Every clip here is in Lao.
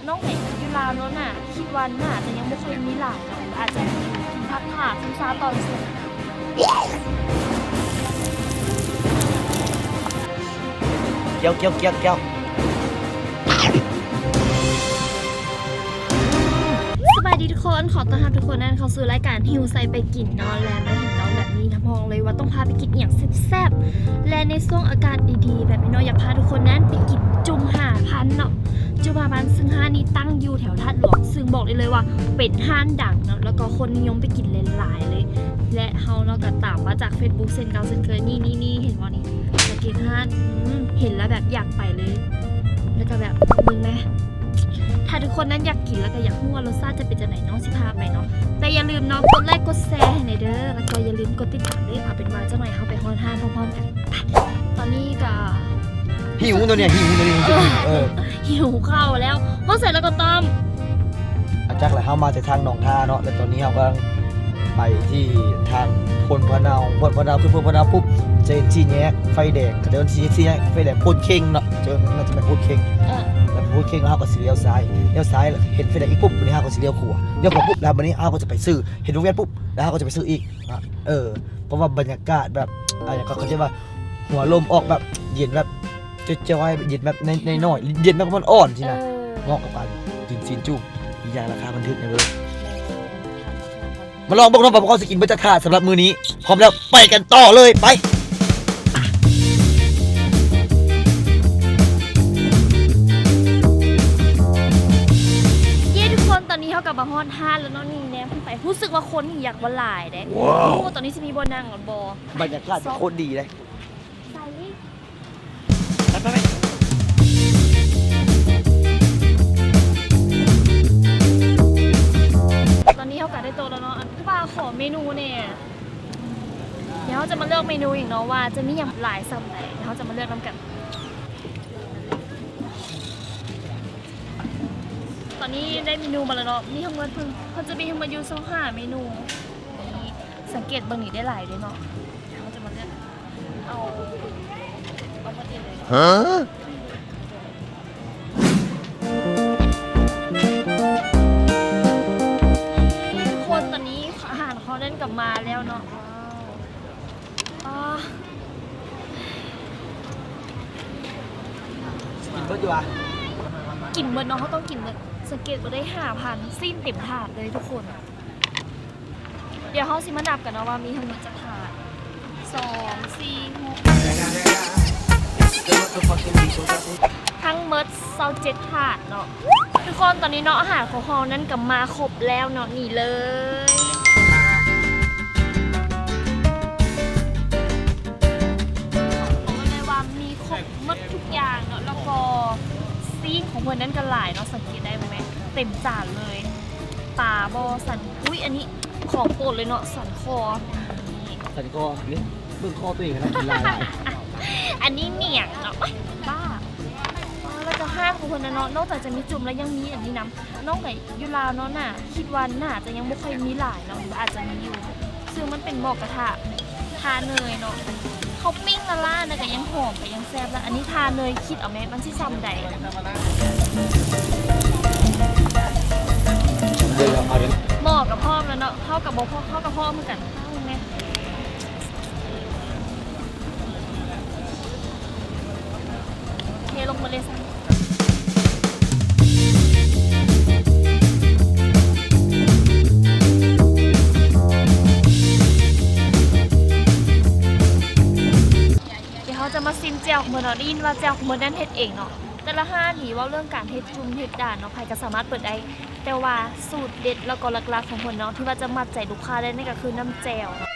ນ້ອງໄປຢູ່ລາວແລ້ວນະ ຄິດວ່າໜ້າຈະຍັງບໍ່ຄ່ອຍມີຫຼາຍເນາະ ອາດຈະພັກຖ້າຊຸມຊາຕອນສຸກ. ກ່ຽວ ກ່ຽວ ກ່ຽວ ກ່ຽວ. ສະບາຍດີທຸກຄົນ ຂໍຕ້ອນຮັບທຸກຄົນນັ້ນເຂົ້າສູ່ລາຍການຫິວໃສ່ໄປກິນເນາະ ແລະ ມາເຫັນນ້ອງແບບນີ້ ຮັບຮອງເລີຍວ່າຕ້ອງພາໄປກິນອີ່ຫຍັງແຊບໆ ແລະ ໃນຊ່ວງອາກາດດີໆ ແບບນີ້ເນາະ ຢາກພາທຸກຄົນນັ້ນໄປກິນຈຸ່ມຫ້າພັນເນາະ ຈຸ່ມຫ້າພັນ ຊຶ່ງຮ້ານນີ້ຕັ້ງຢູ່ແຖວທາດຫຼວງ ຊຶ່ງບອກໄດ້ເລີຍວ່າເປັນຮ້ານດັງເນາະ ແລ້ວກໍຄົນນິຍົມໄປກິນຫຼາຍໆ ເລີຍ ແລະ ເຮົາເນາະກໍຕາມມາຈາກເຟສບຸກເຊັ່ນເກົ່າເຊັ່ນເຄີຍ ນີ້ໆໆ ເຫັນບໍ່ນີ້ ສະເກັດຮ້ານ ອືມ ເຫັນແລ້ວແບບຢາກໄປເລີຍ ແລ້ວກໍແບບເບິ່ງແດ່ ຖ້າທຸກຄົນນັ້ນຢາກກິນ ແລ້ວກໍຢາກຮູ້ວ່າລົດຊາດຈະເປັນຈັ່ງໃດ ນ້ອງຊິພາໄປເນາະ ແຕ່ຢ່າລືມເນາະ ກົດໄລກ໌ກົດແຊໃຫ້ແດ່ເດີ ແລ້ວກໍຢ່າລືມກົດຕິດຕາມເດີ ເອົາເປັນວ່າຈັກໜ່ອຍເຮົາໄປຮອດຮ້ານພ້ອມໆກັນ. ຕອນນີ້ກໍຫິວ ຕອນນີ້ຫິວ ຕອນນີ້ຫິວ ເອີ ເອີ ຫິວເຂົ້າແລ້ວ ຮອດໃສແລ້ວກໍຕ້ອມ ອາ ຈັກແຫຼະ ເຮົາມາແຕ່ທາງໜອງທາເນາະ ແລະ ຕອນນີ້ເຮົາກຳລັງໄປທີ່ທາງໂພນພະເນົາ ໂພນພະເນົາ ຂຶ້ນໂພນພະເນົາປຸບ ຈະເຫັນສີ່ແຍກໄຟແດງ ເຂົາເຈົ້າເອີ້ນສີ່ແຍກໄຟແດງໂພນເຄັ່ງເນາະ ເຈົ້າ ໜ້າຈະແມ່ນໂພນເຄັ່ງ ເອີ ແລ້ວໂພນເຄັ່ງ ເຮົາກໍຊິລ້ຽວຊ້າຍ ລ້ຽວຊ້າຍ ເຫັນໄຟແດງອີກປຸບ ບາດນີ້ເຮົາກໍຊິລ້ຽວຂວາ ລ້ຽວຂວາປຸບ ແລ້ວບາດນີ້ເຮົາກໍຈະໄປຊື້ ເຫັນວົງແຫວນປຸບ ແລ້ວເຮົາກໍຈະໄປຊື້ອີກ ເອີ ເພາະວ່າບັນຍາກາດແບບ ອາ ຫຍັງເຂົາເອີ້ນວ່າ ຫົວລົມອອກແບບເຢັນແບບ ຈອຍໆ ເຢັນແບບນ້ອຍໆ ເຢັນແບບອ່ອນໆ ຊີ້ນະ ເອີ ເໝາະກັບການກິນຊີ້ນຈຸ້ງ ອີກຢ່າງລາຄາມັນຖືກນະເວີຍ ມາລອງເບິ່ງເນາະວ່າພວກເຮົາຊິກິນເບິດຈັກຖາດສຳລັບມື້ນີ້ ພ້ອມແລ້ວໄປກັນຕໍ່ເລີຍ ໄປ. ເຢ້ ທຸກຄົນ ຕອນນີ້ເຮົາກໍມາຮອດຮ້ານແລ້ວເນາະ ນີ້ແນມຂຶ້ນໄປ ຮູ້ສຶກວ່າຄົນນີ້ຢາກວ່າຫຼາຍເດ້ ໂອ້ ຕອນນີ້ຊິມີບ່ອນນັ່ງແລ້ວບໍ່ ບັນຍາກາດໂຄດດີເດ້. ໄປ ໄປ ໄປ ຕອນນີ້ເຮົາກໍໄດ້ໂຕະແລ້ວເນາະ ອັນຜູ້ບ່າວຂໍເມນູແດ່ ດຽວເຮົາຈະມາເລືອກເມນູອີກເນາະ ວ່າຈະມີຫຍັງຫຼາຍສ່ຳໃດ ເຮົາຈະມາເລືອກນຳກັນ. ຕອນນີ້ໄດ້ເມນູມາແລ້ວເນາະ ມີທັງໝົດ ເພິ່ນ ເພິ່ນຈະມີທັງໝົດຢູ່ຊາວຫ້າເມນູ ນີ້ ສັງເກດເບິ່ງນີ້ ໄດ້ຫຼາຍເດ້ເນາະ ເຮົາຈະມາເລືອກ ເອົາ ເອົາໝົດນີ້ເລີຍ ຮະ ທຸກຄົນ ຕອນນີ້ອາຫານຂອງເຮົານັ້ນກໍມາແລ້ວເນາະ ວ້າວ ກິນເບິດຢູ່ຫວາ? ກິນເບິດເນາະ ເຮົາຕ້ອງກິນເບິດ ສັງເກດບໍ່ໄດ້ ຫ້າພັນ ຊີ້ນເຕັມຖາດເລີຍທຸກຄົນ. ດຽວເຮົາຊິມານັບກັນເນາະວ່າມີທັງໝົດຈັກຖາດ ສອງ ສີ່ ຫົກ ທັງໝົດຊາວເຈັດຖາດເນາະ ທຸກຄົນ. ຕອນນີ້ເນາະ ອາຫານຂອງເຮົານັ້ນກໍມາຄົບແລ້ວເນາະ ນີ້ເລີຍ ບອກໄດ້ວ່າມີຄົບໝົດທຸກຢ່າງເນາະ ແລ້ວກໍຊີ້ນຂອງເພິ່ນນັ້ນກໍຫຼາຍເນາະ ສັງເກດໄດ້ບໍ່ແມ່? ເຕັມຈານເລີຍ ປາບໍ ສັນ ອຸ້ຍ ອັນນີ້ ຂອງໂປດເລີຍເນາະ ສັນຄໍ ສັນຄໍ ນີ້ ເບິ່ງຄໍຕົວເອງນະ ກິນຫຼາຍໆ ອັນນີ້ໜຽງເນາະ ໂອ້ຍ ບ້າ. ແລ້ວກໍຮ້ານຂອງເພິ່ນນະເນາະ ນອກຈາກຈະມີຈຸ່ມແລ້ວຍັງມີອັນນີ້ນຳ ນ້ອງໄປຢູ່ລາວເນາະ ໜ້າ ຄິດວ່າໜ້າຈະຍັງບໍ່ຄ່ອຍມີຫຼາຍເນາະ ຫຼືວ່າອາດຈະມີຢູ່ ຊຶ່ງມັນເປັນໝໍ້ກະທະ ທາເນີຍເນາະ ເຂົາປີ້ງລະລານ ແລ້ວກໍຍັງຫອມ ກໍຍັງແຊບລະ ອັນນີ້ທາເນີຍ ຄິດເອົາແມ້ ມັນຊິສ່ຳໃດ. ໝໍ້ກໍພ້ອມແລ້ວເນາະ ເຮົາກໍບໍ່ພ້ອມ ເຮົາກໍພ້ອມຄືກັນ ເອົາແມ້ ເທລົງມາເລີຍຊະ. ດຽວເຮົາຈະມາຊີມແຈ່ວຂອງເພິ່ນເນາະ ໄດ້ຍິນວ່າແຈ່ວຂອງເພິ່ນນັ້ນເຮັດເອງເນາະ ແຕ່ລະຮ້ານນີ້ເວົ້າເລື່ອງການເຮັດຈຸ່ມເຮັດດານເນາະ ໃຜກໍສາມາດເປີດໄດ້ ແຕ່ວ່າສູດເດັດ ແລ້ວກໍຫຼັກໆຂອງເພິ່ນເນາະ ທີ່ວ່າຈະມັດໃຈລູກຄ້າໄດ້ນັ້ນກໍຄືນ້ຳແຈ່ວເນາະ.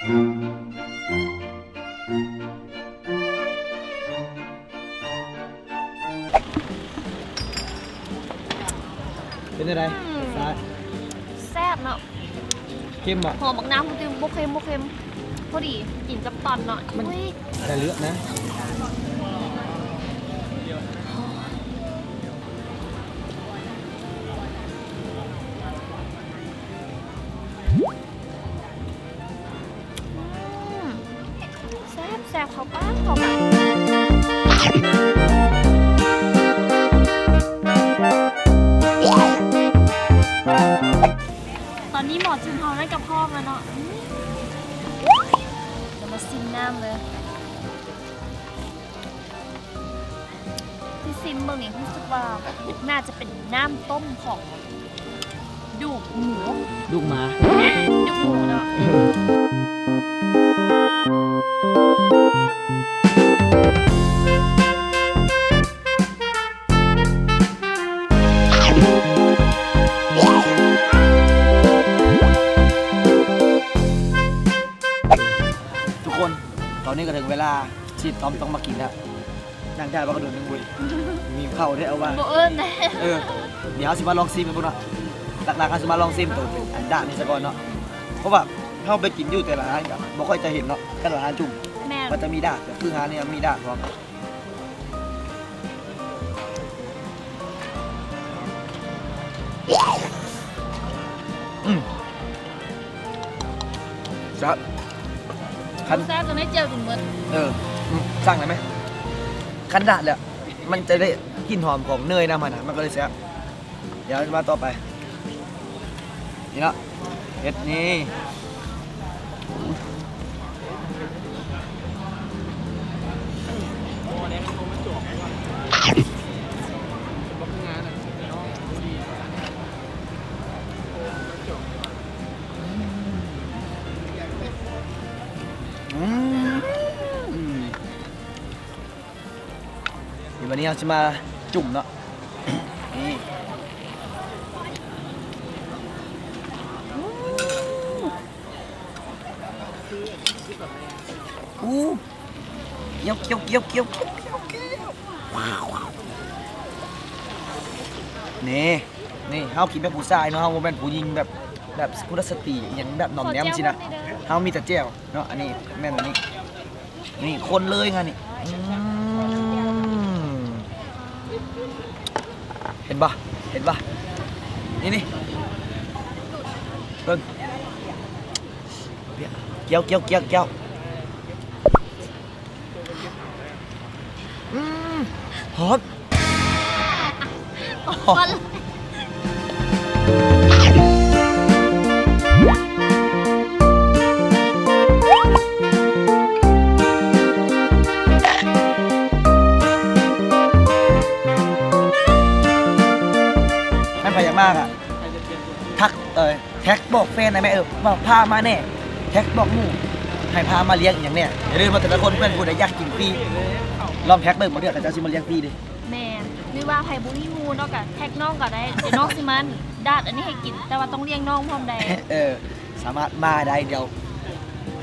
ເປັນຈັ່ງໃດ? ອືມ ລົດຊາດ ແຊບເນາະ ເຄັມບໍ່? ຫອມບັກນາວ ບໍ່ເຄັມ ບໍ່ເຄັມ ພໍດີ ກິນກັບຕຳເນາະ ມັນ ອຸ້ຍ ໄດ້ເລືອກນະ. ອືມ ແຊບໆ ເຂົ້າປາກ ເຂົ້າປາກ. ອອກແລ້ວເນາະ. ດຽວມາຊິມນ້ຳເລີຍ. ທີ່ຊິມເບິ່ງນີ້ ຮູ້ສຶກວ່າໜ້າຈະເປັນນ້ຳຕົ້ມຂອງດູກໝູ. ດູກໝາ. ດູກໝູເນາະ. ທຸກຄົນ ຕອນນີ້ກໍເຖິງເວລາທີ່ຕ້ອມຕ້ອງມາກິນແລ້ວ. ນັ່ງຖ້າມາກໍດົນໜຶ່ງເວີຍ ຫິວເຂົ້າແທ້ເອົາວ່າ. ບໍ່ເອີ້ນແດ່. ເອີ ດຽວເຮົາຊິມາລອງຊີມເບິ່ງເນາະ. ຫຼັກໆເຮົາຊິມາລອງຊີມໂຕເປັນອັນດາດນີ້ຊະກ່ອນເນາະ ເພາະວ່າເຮົາໄປກິນຢູ່ແຕ່ລະຮ້ານກໍບໍ່ຄ່ອຍຈະເຫັນເນາະ ແຕ່ລະຮ້ານຈຸ່ມ. ແມ່ນ. ມັນຈະມີດາດ ກໍຄືຮ້ານນີ້ມັນມີດາດພ້ອມ. ອືມ ແຊບ. ຄັນ ແຊບ ຈະໄດ້ແຈ່ວຈົນໝົດ. ເອີ ອືມ ສັ່ງໄດ້ໄໝ? ຄັນດາດແລ້ວ ມັນຈະໄດ້ກິ່ນຫອມຂອງເນີຍນຳຫັ້ນນະ ມັນກໍເລີຍແຊບ. ດຽວມາຕໍ່ໄປ ນີ້ເນາະ ເຮັດນີ້. ອືມ ດຽວບັດນີ້ເຮົາຊິມາຈຸ່ມເນາະ ນີ້. ອູ້ ກ່ຽວ ກ່ຽວ ກ່ຽວ ກ່ຽວ ນີ້ ນີ້ ເຮົາກິນແບບຜູ້ຊາຍເນາະ ເຮົາບໍ່ແມ່ນຜູ້ຍິງແບບ ແບບກຸລະສະຕີອີ່ຫຍັງແບບໜອມແນມຊີ້ນະ ເຮົາມີແຕ່ແຈ່ວເນາະ. ອັນນີ້ແມ່ນອັນນີ້ ນີ້ຄົນເລີຍງານນີ້. ອືມ ເຫັນບໍ່ ເຫັນບໍ່ ນີ້ ນີ້ ເບິ່ງ ກ່ຽວ ກ່ຽວ ກ່ຽວ ກ່ຽວ. ອືມ ຫອມ. ຄັນໃຜຢາກມາກະ ທັກ ເອີ ແທັກບອກແຟນໄດ້ແມະ ເອີ ວ່າພາມາແດ່ ແທັກບອກໝູ່ໃຫ້ພາມາລ້ຽງອີ່ຫຍັງແດ່. ຢ່າລືມວ່າແຕ່ລະຄົນເພື່ອນຜູ້ໃດຢາກກິນຟຣີ ລອງແທັກເບິ່ງ ບາງເທື່ອເຂົາເຈົ້າຊິມາລ້ຽງຟຣີເດ້. ແມ່ນ ຫຼືວ່າໃຜບໍ່ມີໝູ່ເນາະ ກະແທັກນ້ອງກໍໄດ້ ດຽວນ້ອງຊິມາດາດອັນນີ້ໃຫ້ກິນ ແຕ່ວ່າຕ້ອງລ້ຽງນ້ອງພ້ອມໃດ. ເອີ ສາມາດມາໄດ້. ດຽວ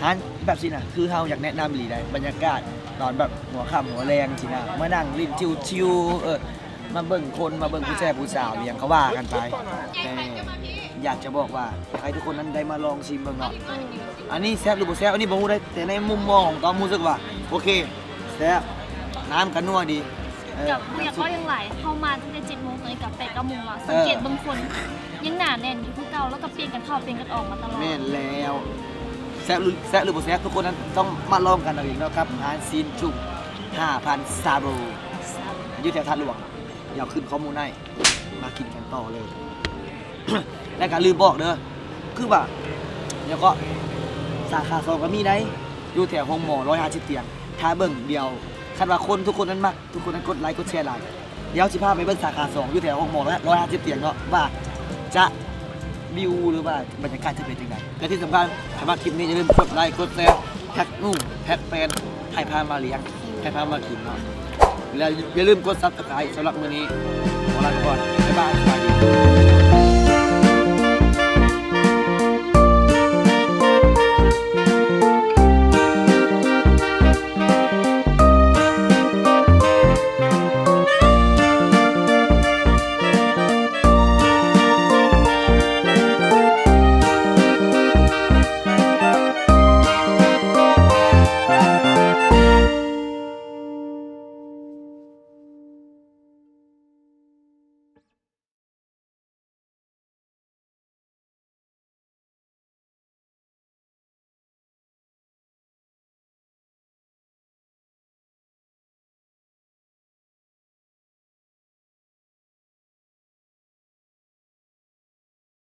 ຮ້ານແບບຊີ້ນະ ຄືເຮົາຢາກແນະນຳອີ່ຫຼີໃດ໋ ບັນຍາກາດຕອນແບບຫົວຄ່ຳຫົວແລງຊີ້ນະ ມານັ່ງຫຼິ້ນຊິວໆ ເອີ ມາເບິ່ງຄົນ ມາເບິ່ງຜູ້ແຊບຜູ້ສາວອີ່ຫຍັງກໍວ່າກັນໄປ. ແຕ່ຢາກຈະບອກວ່າ ຢາກໃຫ້ທຸກຄົນນັ້ນໄດ້ມາລອງຊີມເບິ່ງເນາະ. ອັນນີ້ແຊບຫຼືບໍ່ແຊບ ອັນນີ້ບໍ່ຮູ້ໄດ໋ ແຕ່ໃນມຸມມອງຂອງຕ້ອມຮູ້ສຶກວ່າ ໂອເຄ ແຊບ ນ້ຳກໍນົວດີ. ເອີ ກໍບໍ່ຢາກເວົ້າຫຍັງຫຼາຍ ເຮົາມາຕັ້ງແຕ່ເຈັດໂມງ ຕອນນີ້ກໍແປດເກົ້າໂມງແລ້ວ ສັງເກດເບິ່ງຄົນຍັງໜາແໜ້ນຢູ່ຄືເກົ່າ ແລ້ວກໍປ່ຽນກັນເຂົ້າປ່ຽນກັນອອກມາຕະຫຼອດ. ແມ່ນແລ້ວ ແຊບຫຼື ແຊບຫຼືບໍ່ແຊບ ທຸກຄົນນັ້ນຕ້ອງມາລອງກັນເອົາເອງເນາະ ກັບຮ້ານຊີ້ນຈຸ່ມຫ້າພັນຊາບູ ຢູ່ແຖວທາດຫຼວງ. ດຽວຂຶ້ນຂໍ້ມູນໃຫ້ ມາກິນກັນຕໍ່ເລີຍ. ແລ້ວກໍລືມບອກເດີ ຄືວ່າ ດຽວກໍ ສາຂາສອງກໍມີໃດ໋ ຢູ່ແຖວໂຮງໝໍຮ້ອຍຫ້າສິບຕຽງ. ຖ້າເບິ່ງ ດຽວ ຄັນວ່າຄົນທຸກຄົນນັ້ນມັກ ທຸກຄົນນັ້ນກົດໄລກົດແຊຫຼາຍ ດຽວຊິພາໄປເບິ່ງສາຂາສອງ ຢູ່ແຖວໂຮງໝໍຮ້ອຍຫ້າສິບຕຽງເນາະ ວ່າຈະ ວິວ ຫຼືວ່າບັນຍາກາດຈະເປັນຈັ່ງໃດ. ແລະທີ່ສຳຄັນ ຖ້າມັກຄລິບນີ້ ຢ່າລືມກົດໄລ ກົດແຊ ແທັກໝູ່ ແທັກແຟນ ໃຫ້ພາມາລ້ຽງ ໃຫ້ພາມາກິນເນາະ. ແລ້ວຢ່າລືມກົດ Subscribe ສຳລັບມື້ນີ້ ຂໍລາໄປກ່ອນ ບາຍບາຍ.